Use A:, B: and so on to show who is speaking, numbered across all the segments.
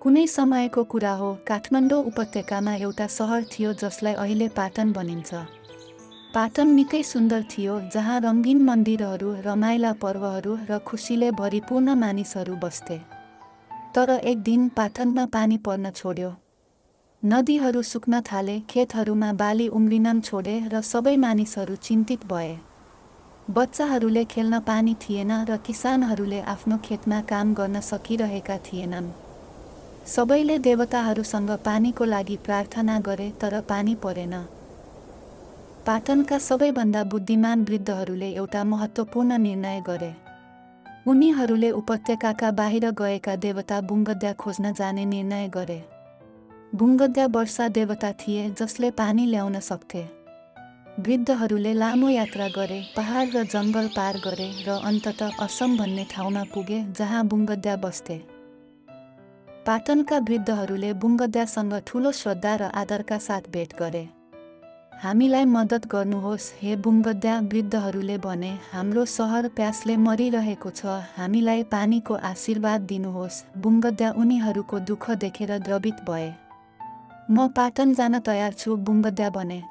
A: कुनै समयको कुरा हो, काठमाडौँ उपत्यकामा एउटा सहर थियो जसलाई अहिले पाटन भनिन्छ। पाटन निकै सुन्दर थियो, जहाँ रङ्गीन मन्दिरहरू, रमाइला पर्वहरू र खुसीले भरिपूर्ण मानिसहरू बस्थे। तर एक दिन पाटनमा पानी पर्न छोड्यो। नदीहरू सुक्न थाले, खेतहरूमा बाली उम्रिन छोडे र सबै मानिसहरू चिन्तित भए। बच्चाहरूले खेल्न पानी थिएन र किसानहरूले आफ्नो खेतमा काम गर्न सकिरहेका थिएनन्। सबैले देवताहरूसँग पानीको लागि प्रार्थना गरे, तर पानी परेन। पाटनका सबैभन्दा बुद्धिमान वृद्धहरूले एउटा महत्त्वपूर्ण निर्णय गरे। उनीहरूले उपत्यकाका बाहिर गएका देवता बुङ्गद्या खोज्न जाने निर्णय गरे। बुङ्गद्या वर्षा देवता थिए जसले पानी ल्याउन सक्थे। वृद्धहरूले लामो यात्रा गरे, पहाड र जङ्गल पार गरे र अन्ततः असम भन्ने ठाउँमा पुगे जहाँ बुङ्गद्या बस्थे। पाटनका वृद्धहरूले बुङ्गद्यासँग ठूलो श्रद्धा र आदरका साथ भेट गरे। हामीलाई मद्दत गर्नुहोस् हे बुङ्गद्या, वृद्धहरूले भने, हाम्रो सहर प्यासले मरिरहेको छ, हामीलाई पानीको आशीर्वाद दिनुहोस्। बुङ्गद्या उनीहरूको दुःख देखेर द्रवित भए। म पाटन जान तयार छु, बुङ्गद्या भने।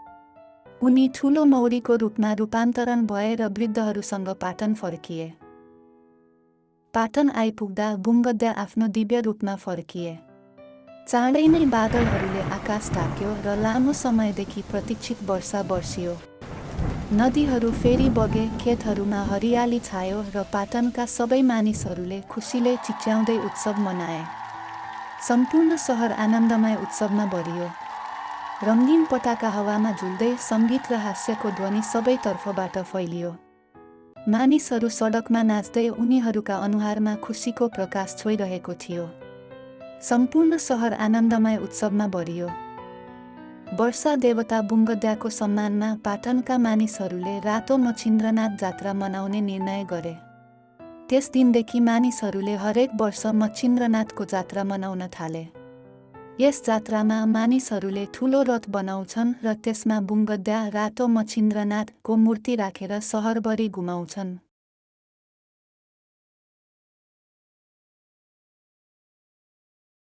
A: उनी ठूलो मौरीको रूपमा रूपान्तरण भए र वृद्धहरूसँग पाटन फर्किए। पाटन आइपुग्दा बुङ्गद्या आफ्नो दिव्य रूपमा फर्किए। चाँडै नै बादलहरूले आकाश ढाक्यो र लामो समयदेखि प्रतीक्षित वर्षा बर्सियो। नदीहरू फेरि बगे, खेतहरूमा हरियाली छायो र पाटनका सबै मानिसहरूले खुसीले चिच्याउँदै उत्सव मनाए। सम्पूर्ण सहर आनन्दमय उत्सवमा भरियो। रङ्गीन पटाका हावामा झुल्दै, सङ्गीत र हास्यको ध्वनि सबैतर्फबाट फैलियो। मानिसहरू सडकमा नाच्दै उनीहरूका अनुहारमा खुसीको प्रकाश छोइरहेको थियो। सम्पूर्ण सहर आनन्दमय उत्सवमा भरियो। वर्षा देवता बुङ्गद्याको सम्मानमा पाटनका मानिसहरूले रातो मच्छिन्द्रनाथ जात्रा मनाउने निर्णय गरे। त्यस दिनदेखि मानिसहरूले हरेक वर्ष मच्छिन्द्रनाथको जात्रा मनाउन थाले। यस जात्रामा मानिसहरूले ठूलो रथ बनाउँछन् र त्यसमा बुङ्गद्या, रातो मच्छिन्द्रनाथको मूर्ति राखेर सहरभरि घुमाउँछन्।